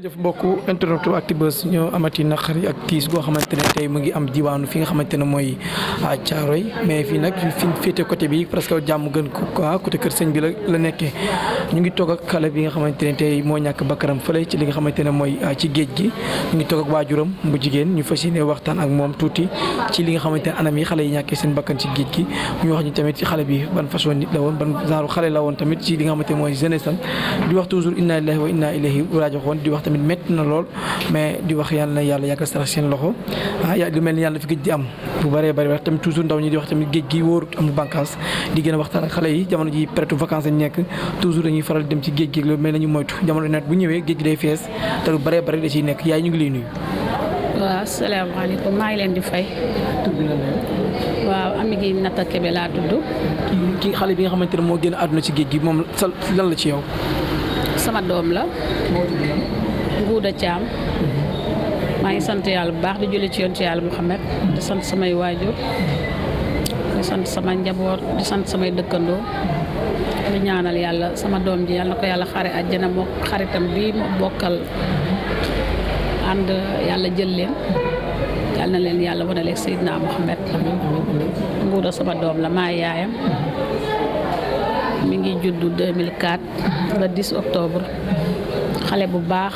jëf mbokku internetu Actubuzz ñoo amati naqari ak tiis goo xamante ne tey mu ngi am diwaanu fi nga xamante ne mooy Caaroy mais fii nag fi féete côté bi presque jàmm gën ko quoi côté kër sëñ bi la nekkee ñu ngi toog ak xale bi nga xamante ne tey moo ñàkk bakkaram fële ci li nga xamante ne mooy ci géej gi ñu ngi toog ak waajuram bu jigéen ñu fas yéene waxtaan ak moom tuuti ci li nga xamante ne anam yi xale yi ñàkkee seen bakkan ci géej gi ñu wax ñu tamit ci xale bi ban façon nit la woon ban genre xale la woon tamit ci li nga xamante ne mooy jeunesse am di wax toujours inna lillahi wa inna ilayhi raaji'uun di wax tamit métti na lool mais di wax yàlla na yàlla yàggal sarax seen loxo lu mel ni yàlla fi géej di am bu bëree bëri wax tamit toujours ndaw ñi di wax tamit géej gi wóorut am bànqaas di gën a waxtaan ak xale yi jamono ji période vacances lañ nekk toujours dañuy faral dem ci géej gi loolu mais nañu moytu jamono nawet bu ñëwee géej gi day fees te lu bëree bëri da ciy nekk yaay ñu ngi lay nuyu. waaw asalaamaaleykum maa ngi leen di fay. tur bi nga ne. waaw Ami gi Nata Kebe laa tudd. kii xale bi nga xamante ne moo génn àdduna ci géej gi moom sa lan la ci yow. sama doom la. Nguuda Caam. maa ngi sant yàlla bu baax di julli ci yonent yàlla Muhammad di sant samay waajur di sant sama njaboot di sant samay dëkkandoo di ñaanal yàlla sama doom ji yàlla na ko yàlla xare àjjana moo xaritam bii mu bokkal ànd yàlla jël leen yàlla na leen yàlla wanaleeg Seydina Muhammad Nguuda sama doom la maa yaayam mi ngi juddu 2004 le 10 octobre xale bu baax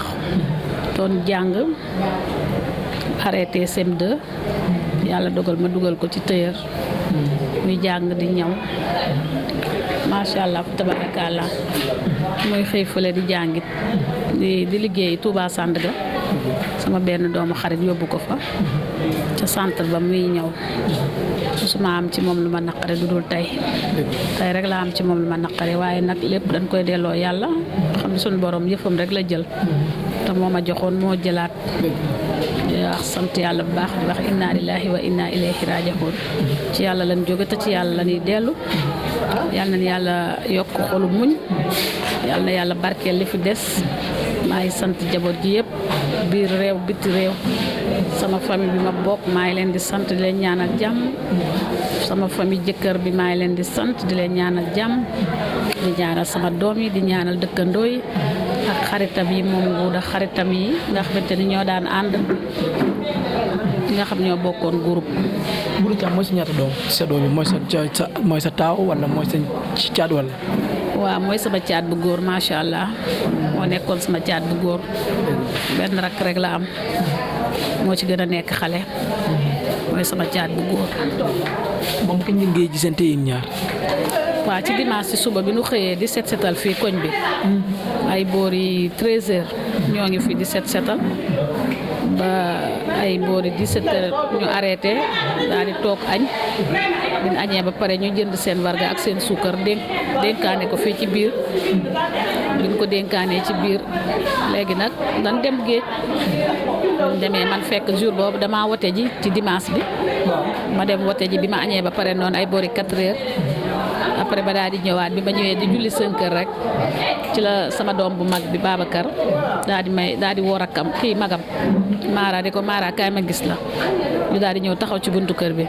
doon jàng arrêté CM2 yàlla dogal ma dugal ko ci tailleur muy jàng di ñaw macha allah tabarakallah muy xëy fële di jàngit di liggéey Touba Sandaga sama benn doomu xarit yóbbu ko fa ca centre ba muy ñëw musuma am ci moom lu ma naqare du dul tey rek la am ci moom lu ma naqare waaye nag lépp dañ koy delloo yàlla xam ne suñu borom yëfam rek la jël te moo ma joxoon moo jëlaat di wax sant yàlla bu baax di wax inna lillahi wa inna ilayhi raji'un ci yàlla lañ jóge te ci yàlla la ñuy dellu yàlla na yàlla yokk xolu muñ yàlla na yàlla barkeel li fi des maa ngi sant jaboot gi yëpp biir réew biti réew sama famille bi ma bokk maa ngi leen di sant di leen ñaanal jàmm sama famille jëkkër bi maa ngi leen di sant di leen ñaanal jàmm di ñaanal sama doom yi di ñaanal dëkkandoo yi ak xaritam yi moom Nguuda xaritam yi nga xamante ni ñoo daan ànd nga xam ñoo bokkoon groupe. Nguuda Caam mooy sa ñaata doom sa doom yi mooy sa taaw wala mooy sa caat wala. waaw mooy sama caat bu góor macha allah moo nekkoon sama caat bu góor benn rakk rek la am moo ci gën a nekk xale mooy sama caat bu góor. moom kañ ngeen ngay gisante yéen ñaar. waaw ci dimanche ci suba bi nu xëyee di set setal fii koñ bi ay boori 13h ñoo ngi fii di set setal ba ay boori 17h ñu arrêté daal di toog añ bin añee ba pare ñu jënd seen warga ak seen suukar dénkaane ko fii ci biir biñ ko dénkaanee ci biir léegi nag dañ dem géej buñ demee man fekk jour boobu damaa wote ji ci dimanche bi ma dem wote ji bi ma añee ba pare noonu ay boori 4h après ba daal di ñëwaat bi ma ñëwee di julli 5 heures rek ci la sama doom bu mag bi Babacar daal di woo rakkam kii magam Mara di ko Mara kaay ma gis la ñu daal di ñëw taxaw ci buntu kër bi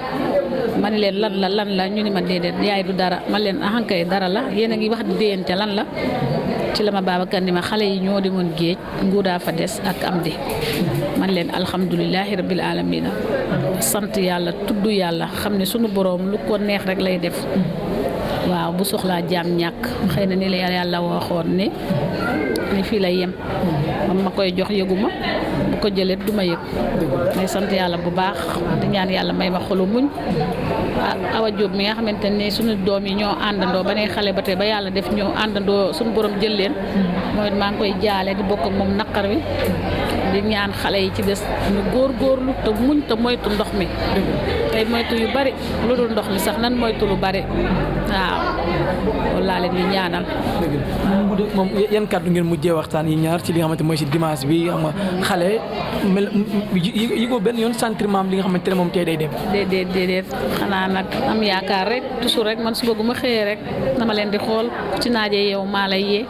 ma ne leen lan la ñu ni ma déedéet yaay du dara man leen ahankay dara la yéen a ngi wax di déyante lan la ci la ma Babacar ni ma xale yi ñoo demoon géej Nguuda fa des ak Amdi man leen alhamdulilahi rabbil alamina sant yàlla tudd yàlla xam ne sunu boroom lu ko neex rek lay def waaw bu soxlaa jaam ñàkk xëy na ni la yàlla waxoon ni fii lay yem man ma koy jox yëguma bu ko jëlee du ma yëg may sant yàlla bu baax di ñaan yàlla may ma xolu muñ Awa Diop mi nga xamante ni suñu doom yi ñoo àndandoo ba ne xale ba tey ba yàlla def ñoo àndandoo suñu borom jël leen mooy maa ngi koy jaale di bokk ak moom naqar wi di ñaan xale yi ci des ñu góorgóorlu te muñ te moytu ndox mi tey moytu yu bari lu dul ndox mi sax nan moytu lu bari waaw loolu laa leen di ñaanal. moom yan kàddu ngeen mujjee waxtaan yi ñaar ci li nga xamante mooy si dimanche bi xam nga xale mel yi ko benn yoon sentiment li nga xamante ne moom tey day dem. déedéet xanaa nag am yaakaar rek toujours rek man suba gu ma xëyee rek dama leen di xool ku ci naaje yow maa lay yee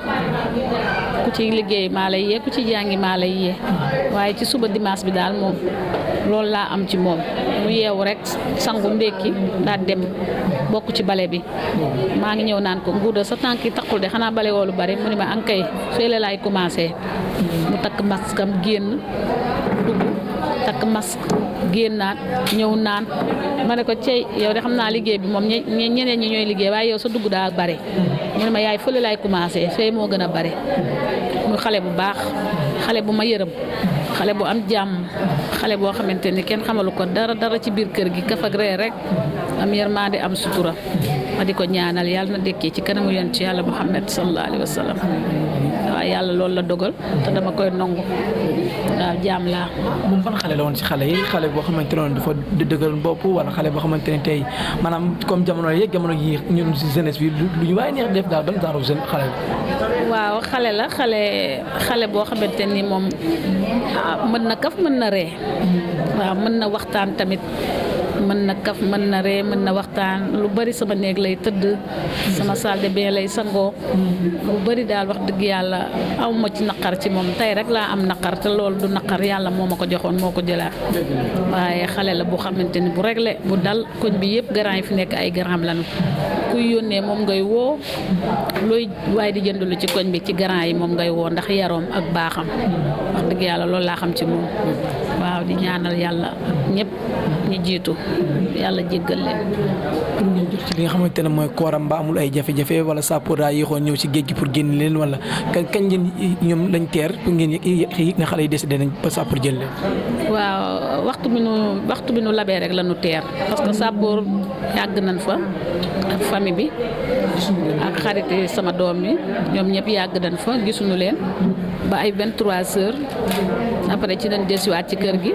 ku ci liggéey maa lay yee ku ci jàngi maa lay yee waaye ci suba dimanche bi daal moom loolu laa am ci moom mu yeewu rek sangu ndékki daal dem bokk ci bale bi maa ngi ñëw naan ko nguuda sa tànk yi taqul de xanaa bale woolu bari mu ni ma ankay feele laay commencé mu takk masque am génn dugg takk masque génnaat ñëw naan ma ne ko cey yow de xam naa liggéey bi moom ñeneen ñi ñooy liggéey waaye yow sa dugg daa bari mu ne ma yaay fële laay commencé fee moo gën a bari muy xale bu baax xale bu ma yërëm xale bu am jàmm xale boo xamante ni kenn xamalu ko dara ci biir kër gi kaf ak ree rek am yërmande am sutura ma di ko ñaanal yàlla na dekkee ci kanamu yonent ci yàlla Muhammad sallallahu alayhi wa sallam waaw yàlla loolu la dogal te dama koy nangu waaw jaam laa. moom ban xale la woon ci xale yi xale boo xamante ne dafa dëgëral bopp wala xale boo xamante ne tey maanaam comme jamono yi ñun ci jeunesse bi lu ñu waaye neex def daal ban genre jeune xale la. waaw xale la xale boo xamante ni moom mën na kaf mën na ree waaw mën na waxtaan tamit mën na kaf mën na ree mën na waxtaan lu bari sama néeg lay tëdd sama salle de bain lay sangoo lu bari daal wax dëgg yàlla aw ma ci naqar ci moom tey rek laa am naqar te loolu du naqar yàlla moo ma ko joxoon moo ko jëlaat waaye xale la bu xamante ni bu réglé bu dal koñ bi yëpp grand yi fi nekk ay grand lañu kuy yónnee moom ngay woo looy waaye di jënd lu ci koñ bi ci grand yi moom ngay woo ndax yaroom ak baaxam wax dëgg yàlla loolu laa xam ci moom waaw di ñaanal yàlla ñëpp ñu jiitu yàlla jéggal leen. pour ngeen jot ci li nga xamante ne mooy kooram ba amul ay jafe-jafe wala sapeur daa yéexoon ñëw ci géej gi pour génn leen wala kañ ngeen ñoom lañ teer pour ngeen yëg ne xale yi décidé nañ ba sapeur jël leen. waaw waxtu bi nu labee rek la nu teer parce que sapeur yàgg nañ fa ak famille bi ak xarit sama doom yi ñoom ñëpp yàgg nañ fa gisuñu leen ba ay 23 heures après ci dañ desiwaat ci kër gi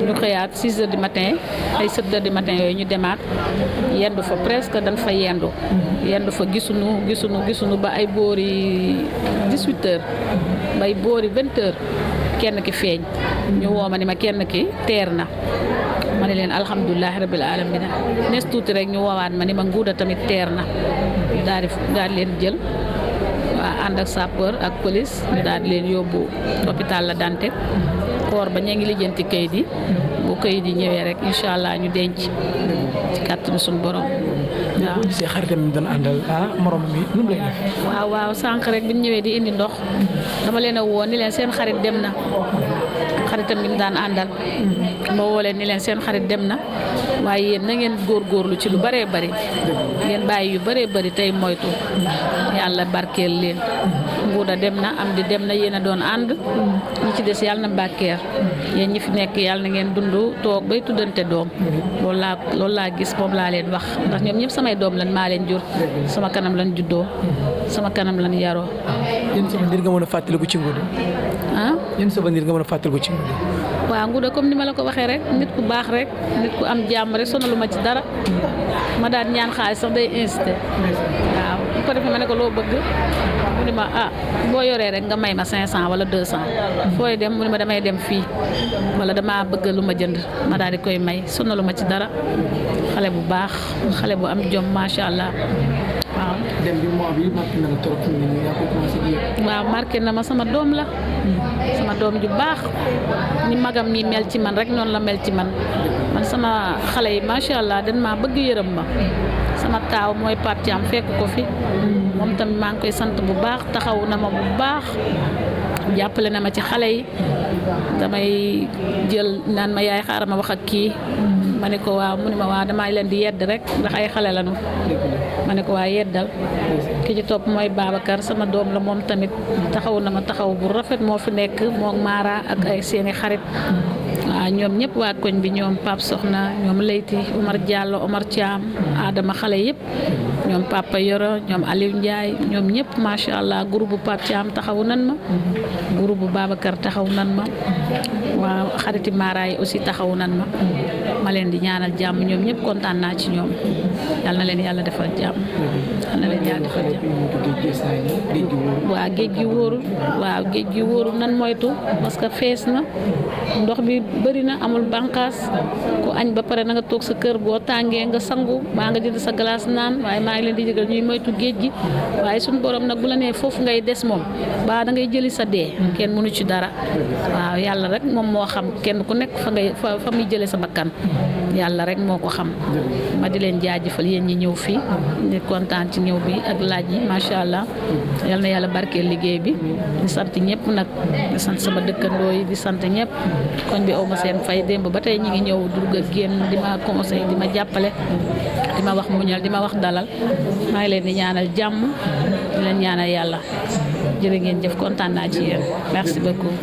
ñu xëyaat 6 heures du matin ay 7 heures du matin yooyu ñu demaat yendu fa presque dañ fa yendu fa gisuñu ba ay boori 18 heures bay boori 20 heures kenn ki feeñ ñu woo ma ni ma kenn ki teer na ma ne leen alhamdulilah rabil alamin nees tuuti rek ñu woowaat ma ni ma nguuda tamit teer na ñu daal di leen jël waa ànd ak sapeur ak police ñu daal di leen yóbbu hôpital La Dantec koor ba ñu ngi lijjanti kayit yi bu kayit yi ñëwee rek incha allah ñu denc ci kàttanu suñu borom waaw. boo gisee xaritam mi doon àndal morom mi nu mu lay def. waaw sànq rek bi ñu ñëwee di indi ndox dama leen a woo ni leen seen xarit dem na xaritam bi mu daan àndal ma woo leen ni leen seen xarit dem na waaye yéen na ngeen góorgóorlu ci lu bëree bëri ngeen bàyyi yu bëree bëri tey moytu yàlla barkeel leen nguuda dem na am di dem na yéen a doon ànd ñi ci des yàlla na bàkkeer yéen ñi fi nekk yàlla na ngeen dund toog bay tuddante doom loolu laa gis moom laa leen wax ndax ñoom ñëpp samay doom lan maa leen jur sama kanam lan juddoo sama kanam lan yaroo. yéen souvenir nga mën a fàttaliku ci nguuda. yéen souvenir nga mën a fàttaliku ci nguuda. waaw nguuda comme ni ma la ko waxee rek nit ku baax rek nit ku am jàmm rek sonalu ma ci dara ma daan ñaan xaalis sax day incité waaw bu ko defee ma ne ko loo bëgg mu ni ma boo yoree rek nga may ma 500 wala 200 fooy dem mu ni ma damay dem fii wala damaa bëgg lu ma jënd ma daal di koy may sonalu ma ci dara xale bu baax xale bu am jom macha allah waaw. dem bi mois bi marqué na la trop waaw marqué na ma sama doom la sama doom ju baax ni magam mi mel ci man rek noonu la mel ci man sama xale yi macha allah dañ maa bëgg yërëm ma sama taaw mooy Pape Thiam fekk ko fi moom tamit maa ngi koy sant bu baax taxaw na ma bu baax jàppale na ma ci xale yi damay jël naan ma yaay xaaral ma wax ak kii ma ne ko waaw mu ne ma waaw damaa leen di yedd rek ndax ay xale lañu ma ne ko waa yeddal ki ci topp mooy Babacar sama doom la moom tamit taxaw na ma taxaw bu rafet moo fi nekk moom Mara ak ay seeni xarit waaw ñoom ñëpp waa koñ bi ñoom Pape Soxna ñoom Leyti Omar Diallo Omar Thiam Adama xale yëpp ñoom Papa Yoro ñoom Aliou Ndiaye ñoom ñëpp macha allah groupe bu Pape Thiam taxaw nan ma groupe bu Babacar taxaw nan ma waaw xariti Mara yi aussi taxaw nan ma leen di ñaanal jàmm ñoom ñëpp kontaan naa ci ñoom yal na leen yàlla defal jàmm yal na leen yàlla defal jàmm. waaw géej gi wóorul nan moytu parce que fees na ndox bi bëri na amul bànqaas ku añ ba pare na nga toog sa kër boo tàngee nga sangu maa nga jënd sa glace naan waaye maa ngi leen di jëgal ñuy moytu géej gi waaye suñu borom nag bu la nee foofu ngay des moom ba da ngay jëli sa dee kenn mënu ci dara waaw yàlla rek moom moo xam kenn ku nekk fa muy jëlee sa bakkan yàlla rek moo ko xam ma di leen jaajëf jaajëfal yéen ñi ñëw fii di kontaan ci ñëw bi ak laaj yi macha allah yal na yàlla barkeel liggéey bi di sant ñëpp nag di sant sama dëkkandoo yi di sant ñëpp koñ bi aw ma seen fay démb ba tey ñi ngi ñëw dugg ak génn di ma conseil di ma jàppale di ma wax muñal di ma wax dalal maa ngi leen di ñaanal jàmm di leen ñaanal yàlla jërë ngeen jëf kontaan naa ci yéen merci beaucoup.